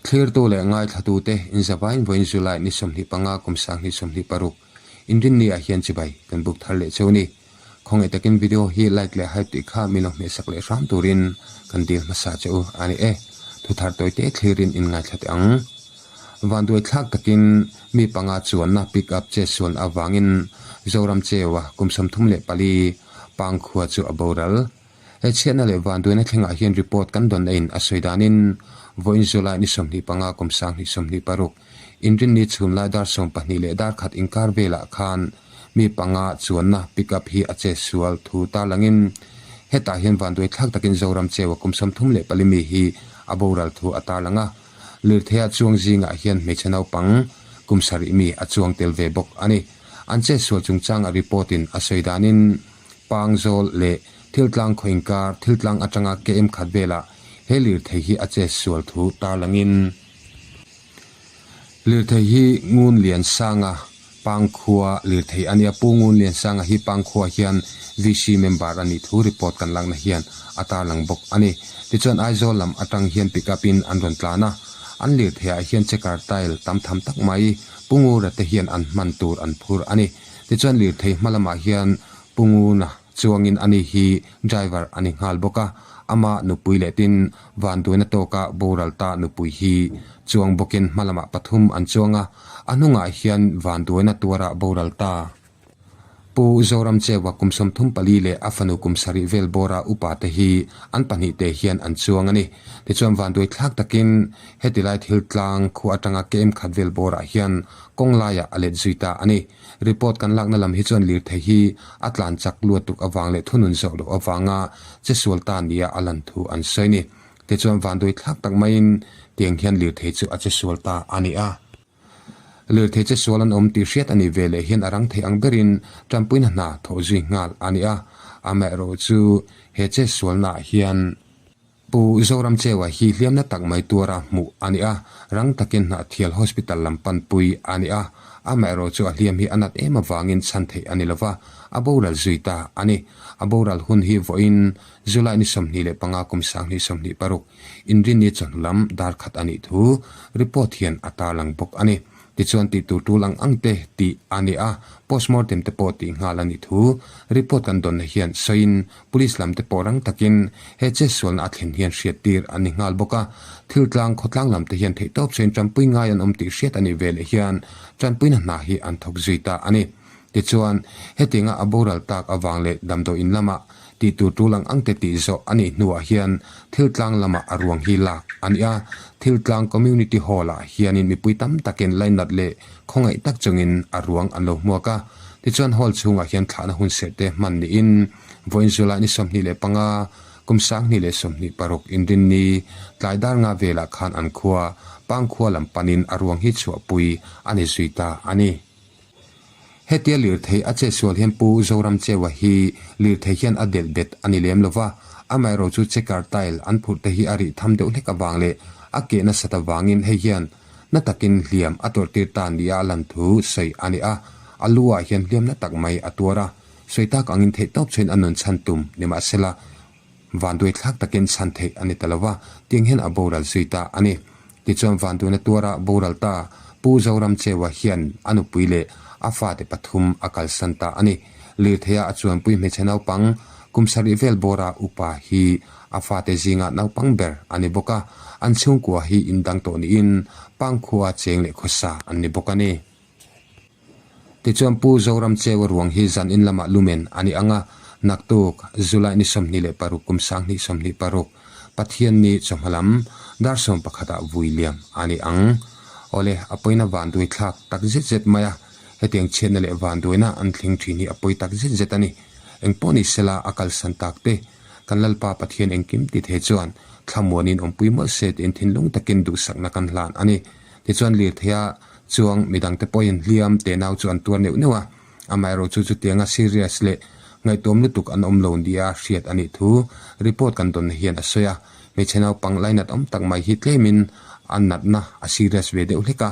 Thlirtu leh ngaithlatute inzavain vawiin July ni 25 kum 2026 Inrinni ah hian chibai kan buk thar leh cheu a ni. Khawngaih takin video hi like leh hype tih kha min lo hmehsak leh hram turin kan dil hmasa che u a ni e. Thuthar tawite thlirin in ngaithla teh ang. Vanduai thlak takin mi panga chuanna pick up che suan avangin Zoram Cheua kum 34 Pangkhua chu a boral. He chhiatna leh vanduaina thlengah hian report kan dawn aiin a sawi danin vawiin July ni 25 kum 2026 Inrinni chhun lai dar 12 leh dar khat inkar velah khan mi panga chuanna pick up hi a che sual thu tarlangin hetah hian vanduai thlak takin Zoram Cheua kum 34 mi hi a boral thu a tarlang a. Lirtheia chuang zingah hian hmeichhe naupang kum sarih mi a chuang tel ve bawk a ni. An che sual chungchanga report in a sawi danin Pangzawl leh Thiltlang khaw inkar Thiltlang atanga KM khat velah he lirthei hi a che sual thu tarlangin lirthei hi Ngun Liansanga Pangkhua lirthei a nia. Pu Ngun Liansanga hi Pangkhua hian VC member a nih thu report kan lakna hian a tarlang bawk a ni. Tichuan Aizawl lam atang hian pick up in an rawn tlan a, an lirtheiah hian checker tile tam tham tak mai Pu Ngura te hian an hman tur an phur a ni. Tichuan lirthei hma lamah hian Pu Nguna chuangin ani hi driver a ni nghal bawk a, ama nupui leh tin vanduaina tawka boral ta nupui hi chuang bawkin hma lamah pathum an chuang a, a hnungah hian vanduaina tuara boral ta. Pu Zoram Cheua kum 34 leh a fanu kum sarih vel bawra upa te hi an pahnih te hian an chuang a ni. Tichuan vanduai thlak takin heti lai thil tlang khua atanga KM khat vel bawrah hian kawng laiah a let zui ta a ni. Report kan lakna lam hi chuan lirthei hi a tlan chak luat tuk avang leh thunun zawh loh avanga che sual ta nia a lan thu an sawi a ni. Tichuan vanduai thlak tak maiin tiang hian lirthei chu a che sual ta a ni a. Lirthei che sual an awm tih hriat a nih ve leh hian a rang thei ang berin tanpuina hna thawh zui nghal a ni a. Amaherawh chu he che sualnaah hian Pu Zoram Cheua hi hliamna tak mai tuara hmuh a ni a, rang takin Hnahthial Hospital lam panpui a ni a. Amaherawh chu a hliam hi a nat em avangin chhan theih a ni lova, a boral zui ta a ni. A boral hun hi vawiin July ni 25 kum 2026 Inrinni chawhnu lam dar khat a nih thu report hian a tarlang bawk a ni. Tichuan tih tur tul ang ang te tih a ni a, postmortem te pawh tih nghal a nih thu report kan dawnna hian sawiin police lam te pawh rang takin he chetsualna a thlen hian hriat tir an ni nghal bawk a. Thiltlang khawtlang lam te hian theihtawp sawiin tanpui ngai an awm tih hriat a nih veleh hian tanpuina hna hi an thawk zui ta a ni. Tichuan, hetianga a boral tak avang leh damdawiin lamah tih tur tul ang ang te tih zawh a nih hnuah hian Thiltlang lamah a ruang hi lak a ni a. Thiltlang Community Hall-ah hianin mipui tam takin lainat leh khawngaih tak chungin a ruang an lo hmuak a. Tichuan hall chhungah hian thlahna hun serh te hman niin vawiin July ni 25, kum 2026 Inrinni tlai dar nga velah khan an khua Pangkhua lam panin a ruang hi chhuahpui a ni zui ta a ni. Hetia lirthei a chetsual hian Pu Zoram Cheua hi lirthei hian a delh bet a ni lem lova, amaherawh chu checker tile an phurh te hi a rih tham deuh hlek avang leh a keh nasat avangin hei hian na takin hliam a tawrhtir ta nia a lan thu sawi a ni a, a lu ah hian hliam na tak mai a tuar a, sawi tak angin theihtawp chuan a nun chhan tum nimahsela vanduai thlak takin chhan theih a ni ta lova, tiang hian a boral zui ta a ni. Tichuan vanduaina tuara boral ta Pu Zoram Cheua hian a nupui leh a fate pathum a kalsan ta a ni. Lirtheia a chuanpui hmeichhe naupang kum sarih vel bawra upa hi a fate zinga naupang ber a ni bawk a, an chhungkua hi indang tawh niin Pangkhua cheng leh khawsa an ni bawk a ni. Tichuan Pu Zoram Cheua ruang hi zan in lamah lumen a ni ang a, naktuk July ni 26 kum 2026 Pathianni chawhma lam dar 11 ah vui liam a ni ang. Awle, a pawina vanduai thlak tak zet zet mai a, hetiang chhiatna leh vanduaina an thleng thin hi a pawi tak zet zet a ni. Engpawh ni sela a kalsan tak te, kan Lalpa Pathian engkim ti thei chuan thlamuanin awmpui mawlh se tiin thinlung takin duhsakna kan hlan a ni. Tichuan lirtheia chuang midangte pawhin hliam te nau chu an tuar neuh neuh a, amaherawh chu chutianga serious leh ngaihtuam lutuk an awm lo nia hriat a nih thu report kan dawnna hian a sawi a. Hmeichhe naupang lainat awm tak mai hi tlemin a natna a serious ve deuh hlek a,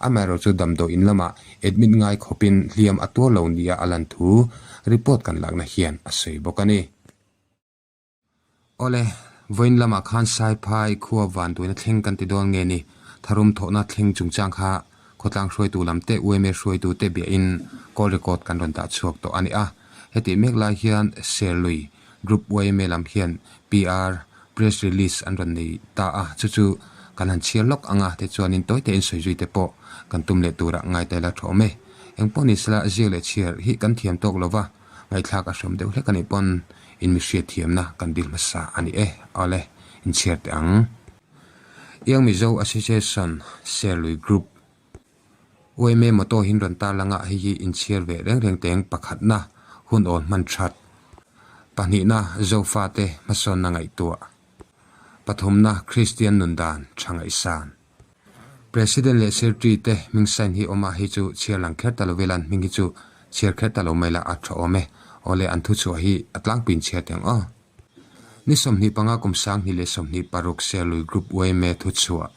amaherawh chu damdawiin lamah admit ngai khawpin hliam a tuar lo nia a lan thu report kan lakna hian a sawi bawk a ni. Awle, vawiin lamah khan Saiphai khua vanduaina thleng kan ti dawn nge ni? Tharum thawhna thleng chungchang kha khawtlang hruaitu lam te yma hruaitu te biahin call record kan rawn dah chhuak tawh a ni a. Hetih mek lai hian Serlui Group yma lam hian PR press release an rawn nei ta a, chu chu kan han chhiar lawk ang a, tichuanin tawi tein sawi zui te pawh kan tum leh turah ngai ta ila tha awm e. Engpawh ni sela ziak leh chhiar hi kan thiam tawk lo va, ngaihthlak a hrawm deuh hlek a nih pawn in mi hriatthiamna kan dil hmasa a ni e. Awle, inchhiar teh ang. Young Mizo Association Serlui Group yma motto hin rawn tarlang a, hei hi inchhiar ve reng reng teng pakhatna hun awl hman that, pahnihna Zofate hmasawnna ngaihtuah, pathumna Kristian nun dan tha ngaihsan. President leh Secretary te hming sign hi awm a, hei chu chhiar lang kher ta lo vel a, an hming hi chu chhiar kher ta lo mai la a tha awm e. Awle an thuchhuah hi a tlangpuiin chhiar teh ang aw. Ni 25 kum 2026 Serlui Group yma thuchhuah.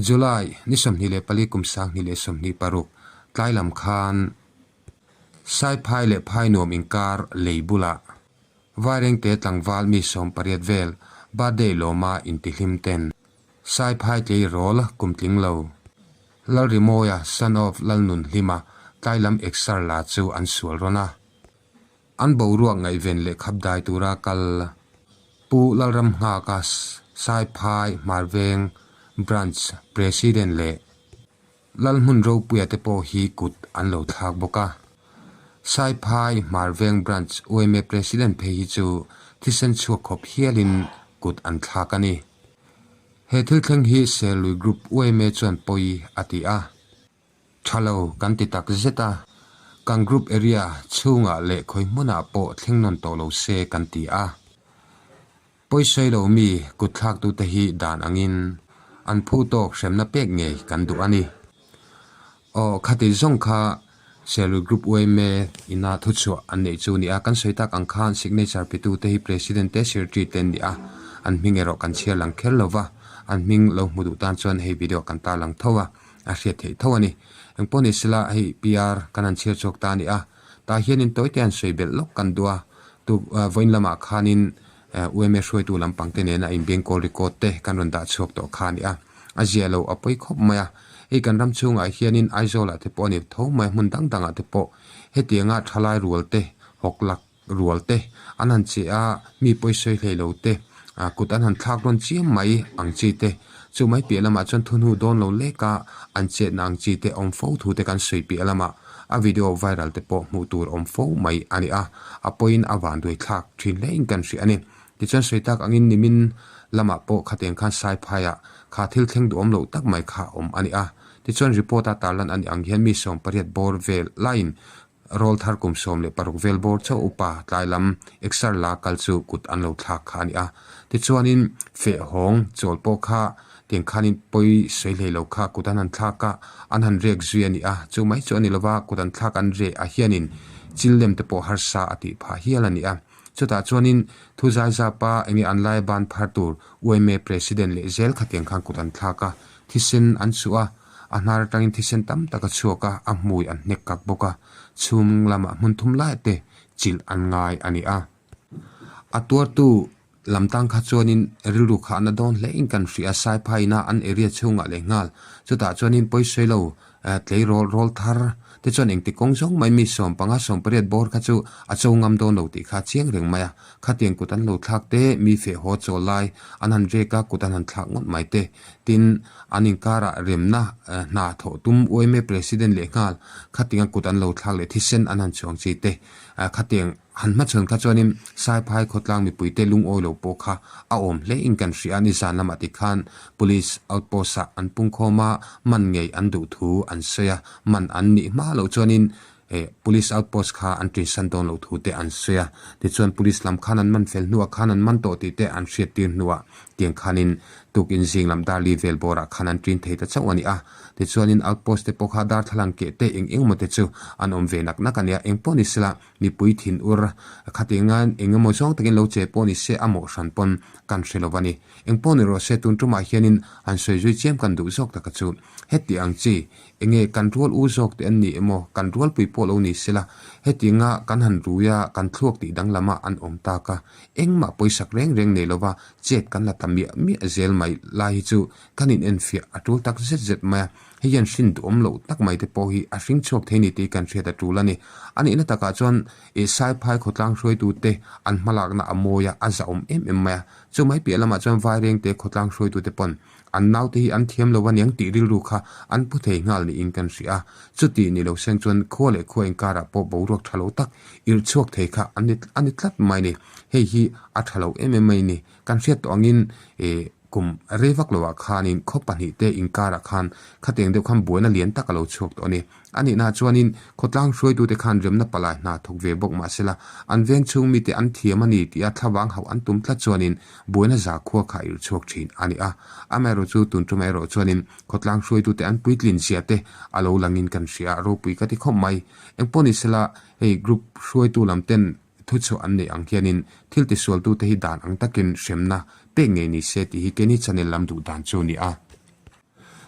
July ni 24 kum 2026 tlai lam khan Saiphai leh Phainuam inkar lei bulah Vairengte tlangval mi 18 vel birthday lawma intihlim ten Saiphai tleirawl kum tling lo Lalrimawia son of Lalnunhlima tlai lam exer la chu an sual rawn a. An boruak ngaihven leh khap dai tura kal Pu Lalramnghaka Saiphai Hmarveng Branch President leh Lalhmun Ropuia te pawh hi kut an lo thlak bawk a. Saiphai Hmarveng Branch yma President phei hi chu thisen chhuak khawp hialin kut an thlak a ni. He thil thleng hi Serlui Group yma chuan pawi a ti a. Tha lo kan ti tak zet a, kan group area chhungah leh khawi hmunah pawh thleng nawn tawh lo se kan ti a. Pawisawi lo mi kut thlaktute hi dan angin an phu tawk hremna pek ngei kan duh a ni. Aw khati zawng kha Serlui Group yma ina thuchhuah an neih chu ni a, kan sawi tak ang khan signature petute hi President te Secretary te an ni a, an hming erawh kan chhiar lang kher lo va, an hming lo hmu duh tan chuan hei video kan tarlang tho a. a hriat theih tho a ni. Engpawh ni sela hei PR kan han chhiar chhuak ta a ni a, tah hianin tawite han sawi belh lawk kan duh a, tuk vawiin lamah khanin yma hruaitu lampang te nena inbiang call record te kan rawn dah chhuak tawh kha a ni a, a zia lo a pawi khawp mai a, hei kan ram chhungah hianin Aizawlah te pawh a ni tho mai a, hmun dang dangah te pawh hetianga thalai rual te hawk lak rual te an han che a, mi pawisawi hlei lo te ah kut an han thlak rawn chiam mai ang chi te, chu mai piah lamah chuan thu hnu dawn lo lek a an chetna ang chi te awm fo thu te kan sawi piah lamah a video viral te pawh hmuh tur awm fo mai a ni a, a pawiin a van duai thlak thin hle in kan hria a ni. Tichuan sawi tak angin nimin lamah pawh khatiang khan Saiphaiah kha thil thleng duhawm loh tak mai kha awm a ni a, tichuan report a tarlan a ni ang hian mi 18 bawr vel laiin Rawl thar kum 16 vel bawr chauh upa tlai lam exer la kal chu kut an lo thlak kha a ni a. Tichuanin feh hawng chawl pawh kha tiang khanin pawi sawi hlei lo kha kut an han thlak a, an han rek zui a ni a. Chu mai chu a ni lova kut an thlak an reh ah hianin chil lem te pawh harsa a tih phah hial a ni a. Chutah chuanin thu zai zapa enge an lai ban phar tur yma President leh zel kha tiang khan kut an thlak a, thisen an suh a. A hnar atangin thisen tam tak a chhuak a, a hmui an hnek kak bawk a, chhung lamah hmun thum lai te chilh an ngai a ni a. A tuartu lam tang kha chuanin rilru kha a na dawn hle in kan hria a, Saiphai ina an area chhungah leh nghal. Chutah chuanin pawisawi lo tleirawl rawl thar te chuan engti kawng zawng mai mi 15 18 bawr kha chu a cho ngam dawn lo tih kha a chiang reng mai a. Khatiang kut an lo thlak te, mi feh haw chaw lai an han rek a, kut an han thlak ngawt mai te. Tin, an inkarah remna hna thawh tum yma President leh nghal khatianga kut an lo thlak leh thisen an han chhuang chi te. Khatiang han hmachhawn kha chuanin Saiphai khawtlang mipuite lungawi lo pawh kha a awm hle in kan hria a, nizan lamah tikhan Police outpost ah an pungkhawm a, man ngei an duh thu an sawi a, man an nih hma loh chuanin Police outpost kha an ṭinsan dawn loh thu te an sawi a, tichuan police lam khan an man fel hnuah khan an man tawh tih te an hriattir hnuah tiang khanin tukin zing lam dar li vel bawrah khan an ṭin thei ta chauh a ni a. Tichuanin outpost te pawh kha darthlalang keh te eng eng emaw te chu an awm ve nak nak a nia, eng pawh ni sela mipui thin ur khatianga eng emaw zawng takin lo che pawh ni se a mawh hran pawn kan hre lo a ni. Eng pawh ni rawh se tun tumah hianin han sawi zui chiam kan duh zawk taka chu heti ang chi Enge kan rual u zawk te an ni emaw, kan rualpui pawh lo ni sela, hetianga kan han rui a, kan thluak tih danglam a an awm tak a, engmah pawisak reng reng nei lova chet kan la tam. miah miah zel mai lai hi chu kan in enfiah a tul tak zet zet mai a, hei hian hrin duhawm loh tak mai te pawh hi a hring chhuak thei ni tih kan hriat a tul a ni. A nihna takah chuan ih Saiphai khawtlang hruaitute an hmalakna a mawi a, a zahawm em em mai a, chu mai piah lamah chuan Vairengte khawtlang hruaitute pawn An naute hi an thiam lo aniang tih rilru kha an pu thei nghal niin kan hria a, chuti ni lo seng chuan khua leh khua inkarah pawh boruak tha lo tak irh chhuak thei kha an ni a ni tlat mai ni. Hei hi a tha lo em em mai ni. Kan hriat tawh angin ih kum rei vak loah khanin khaw pahnihte inkarah khan khatiang deuh khan buaina lian tak a lo chhuak tawh a ni. A nihna chuanin khawtlang hruaitute khan remna palai hna thawk ve bawk mahsela an veng chhung mite an thiam a ni tia thlavang hauh an tum tlat chuanin buaina zakhua kha a irh chhuak thin a ni a. Amaherawh chu tun tumah erawh chuanin khawtlang hruaitute an puitlin zia te a lo langin kan hria a, ropui ka ti khawp mai. Engpawh nisela hei group hruaitu lam ten thuchhuah an neih ang hianin thil tisualtute hi dan ang takin hremna pek ngei ni se tih hi keini channel lam duh dan chu a ni a.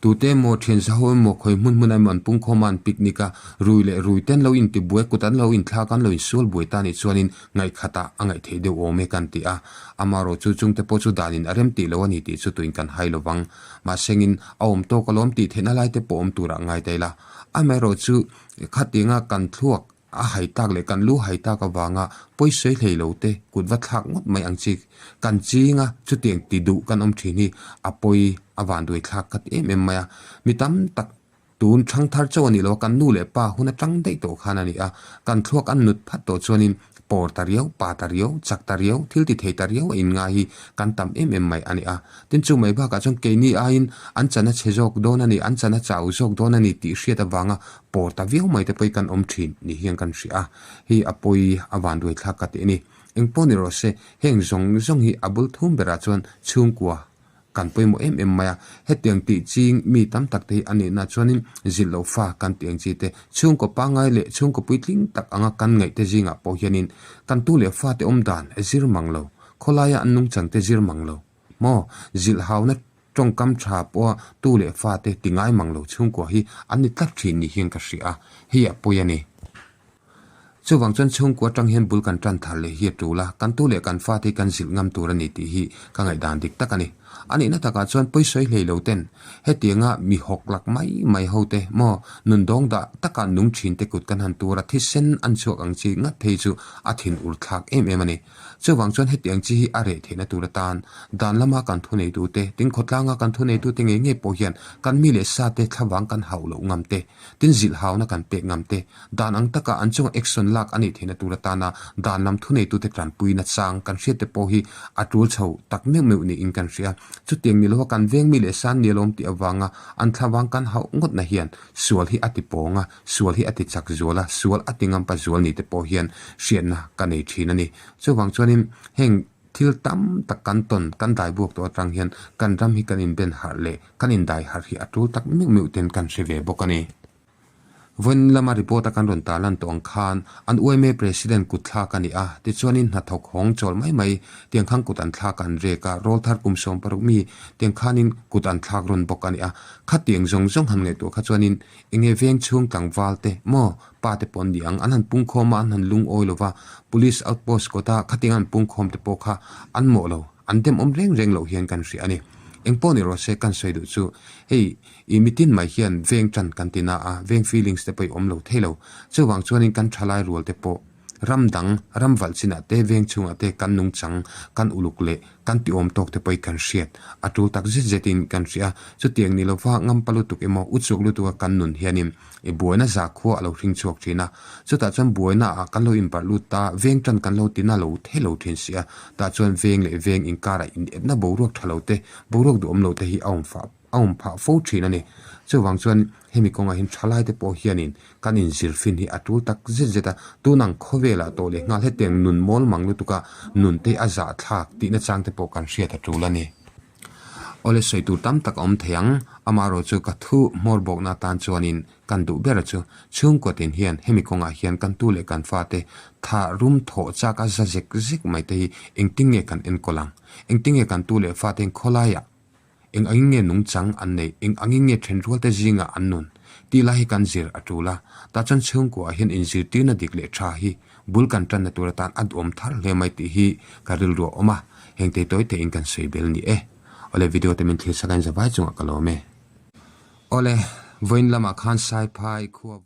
Tute emaw, thian zaho emaw, khawi hmun hmun emaw an pungkhawm a, an picnic a, rui leh rui te an lo intibuai, kut an lo inthlak a, an lo insual buai ta anih chuanin ngaihkhatah a ngaih theih deuh awm e kan ti a. Amaherawh chu chungte pawh chu danin a rem tih lo a ni tih chu tuin kan hai lo vang. Mahsengin a awm tawk alawm tih theihna lai te pawh awm turah ngai ta ila. Amaherawh chu khatianga kan thluak A hai tak leh kan lu hai tak avanga pawisawi hlei lo te kut va thlak ngawt mai ang chi. Kan ching a, chutiang ti duh kan awm thin hi a pawi a vanduai thlak khat em em mai a. Mi tam tak tun thang thar chauh a nih lo a, kan nu leh pa hun atang daih tawh khan a ni a. Kan thluak an nut phat tawh chuanin pawr ta riau, pa ta riau, chak ta riau, thil ti thei ta riau a inngai hi kan tam em em mai a ni a. Tin chu mai bakah chuan keini aiin an chan a chhe zawk dawn a ni, an chan a chau zawk dawn a ni tih hriat avanga pawr ta viau mai te pawh hi kan awm thin ni hian kan hria a, hei a pawi a vanduai thlak ka tih a ni. Engpawh ni rawh se, heng zawng zawng hi a bul thum berah chuan chhungkua kan pawimawh em em mai a, hetiang tih ching mi tam tak te hi a nihna chuanin zilh loh fa kan tih ang chi te, chhungkaw pangngai leh chhungkaw puitling tak anga kan ngaih te zingah pawh hianin kan tu leh fate awm dan zir mang lo, khawlaia an nungchang te zir mang lo. Maw, zilh hauna tawngkam tha pawha tu leh fate ti ngai mang lo chhungkua hi an ni tlat thin ni hian ka hria a, hei a pawi a ni. Chuvang chuan chhungkua atang hian bul kan tan thar leh hi a tul a, kan tu leh kan fate hi kan zilh ngam tur a ni tih hi ka ngaihdan dik tak a ni. A nihna takah chuan pawisawi hlei lo ten hetianga mi hawk lak mai mai ho te maw nun dawng dah taka nung thin te kut kan han tur a, thisen an chhuak ang chi ngat phei chu a thin ur thlak em em a ni. Chuvang chuan hetiang chi hi a reh theihna tur atan dan lama kan thuneitute, tin khawtlanga kan thuneitute ngei ngei pawh hian kan mi leh sate thlavang kan hauh loh ngam te, tin zilhhauna kan pek ngam te, dan ang taka an chunga action lak a nih theihna tur atana dan lam thuneitute tanpuina chang kan hriat te pawh hi a tul chho tak meuh meuh niin kan hria. Chutiang ni lova kan veng mi leh san nialawm tih avanga an thlavang kan hauh ngawtna hian sual hi a ti pawng a, Sual hi a ti chak zual a, sual a ti ngampa zual ni te pawh hian hriatna ka nei thin a ni. Chuvang chuanin heng thil tam tak kan tawn, kan dai buak tawh atang hian kan ram hi kan inben harh leh kan indai harh hi a tul tak meuh meuh ten kan hre ve bawk a ni. Vawiin lama report a kan rawn tarlan tawh ang khan an UMA President kut thlak a ni a, tichuanin hnathawk hawng chawl mai mai tiang khan kut an thlak an rek a, rawlthar kum 60 mi tiang khanin kut an thlak rawn bawk a ni a. Khatiang zawng zawng han ngaihtuah kha chuanin Enge veng chhung tlangval te maw pa te pawh an ni ang, an han pungkhawm a, an han lungawi lo va, Police outpost kawta khatiang an pungkhawm te pawh kha an mawh lo, an demawm reng reng loh hian kan hria a ni. Engpawh ni rawh se kan sawi duh chu hei i mitin mai hian veng tan kan ti na a, veng feelings te pawh i awm lo thei lo. Chuvang chuanin kan thalai rual te pawh Ram dang, ram valh chinah te, veng chhungah te kan nungchang, kan uluk leh kan tiawm tawk te pawhin kan hriat. A tul tak zet zetin kan hria a, chutiang ni lova ngampa lutuk emaw, uchuk lutuka kan nun hianin i buaina zakhua a lo hring chhuak thin a. Chutah chuan buaina ah kan lo inbarh lut ta, veng tan kan lo tina lo thei lo thin si a, tah chuan veng leh veng inkarah inepna boruak tha lo te, boruak duhawm lo te hi a awm fah a awm phah fo thin a ni. Chuvang chuan hemi kawngah hian thalai te pawh hianin kan inzir fin hi a tul tak zet zet a, tun ang khawvelah tawh leh nghal hetiang nun mawl mang lutuka nun te a zahthlak tihna chang te pawh kan hriat a tul a ni. Awle sawi tur tam tak a awm thei ang, amaherawh chu ka thu hmawr bawkna atan chuanin kan duh ber a chu chhungkaw tin hian hemi kawngah hian kan tu leh kan fate tha rum thawh chak a za zek zek mai te hi engtin nge kan enkawl ang? Engtin nge kan tu leh fate khawlaiah? Eng angin nge nungchang an neih? Eng angin nge thenrualte zingah an nun? Tih lai hi kan zir a tul a. Tah chuan chhungkuaah hian inzirtirna dik leh tha hi bul kan tanna tur atan a duhawm thar hle mai tih hi ka rilru a awm a. Heng te tawi tein kan sawi bel ni e. Awle video te min thlir sak a in zavai chungah ka lawm e. Awle, vawiin lamah khan Saiphai khua.